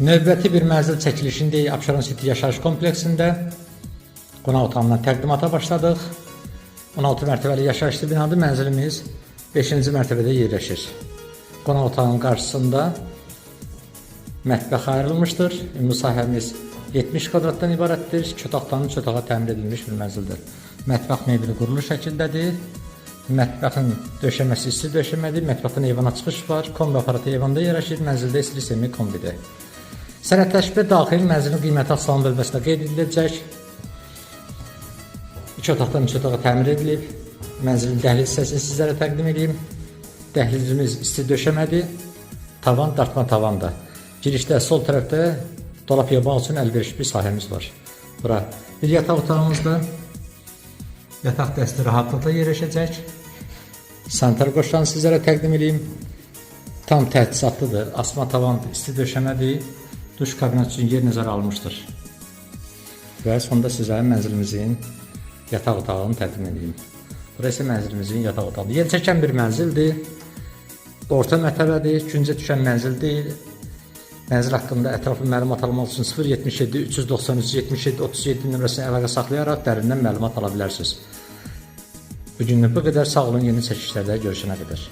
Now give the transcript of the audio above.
Növbəti bir mənzil çəkilişindəyik Abşeron City yaşayış kompleksində. Qonaq otağından təqdimata başladıq. 16 mərtəbəli yaşayışlı binadır. Mənzilimiz 5-ci mərtəbədə yerləşir. Qonaq otağının qarşısında mətbəx ayrılmışdır. Ümumi sahəmiz 70 kvadratdan ibarətdir. İki otaqdan üç otağa təmir edilmiş bir mənzildir. Mətbəx mebeli qurulu şəkildədir. Mətbəxin döşəməsi isti döşəmədir. Mətbəxdən eyvana çıxış var. Kombi aparatı eyvanda yerləşir. Mənzildə istilik sistemi kombidir. Sənədləşmə daxil mənzilin qiyməti salam bölməsində qeyd ediləcək. İki otaqdan üç otağa təmir edilib. Mənzilin dəhliz hissəsini sizlərə təqdim edeyim. Dəhlizimiz isti döşəmədir. Tavan dartma tavandır. Girişdə sol tərəfdə dolap yığmaq üçün əlverişli bir sahəmiz var. Bura bir yataq otağımızdır. Yataq dəsti rahatlıqla yerləşəcək. Sanitar qoşanı sizlərə təqdim edeyim. Tam təchizatlıdır. Asma tavandır, isti döşəmədir. Duş kabineti üçün yer nəzərə alınmışdır. Və sonda sizə mənzilimizin yataq otağını təqdim edeyim. Burası isə mənzilimizin yataq otağıdır. Yer çəkən bir mənzildir. Orta mərtəbədir, küncə düşən mənzil deyil. Mənzil haqqında ətraflı məlumat almaq üçün 077 393 77 37 nömrəsinə əlaqə saxlayaraq dərindən məlumat ala bilərsiniz. Bu günlük bu qədər. Sağ olun, yeni çəkilişlərdə görüşənə qədər.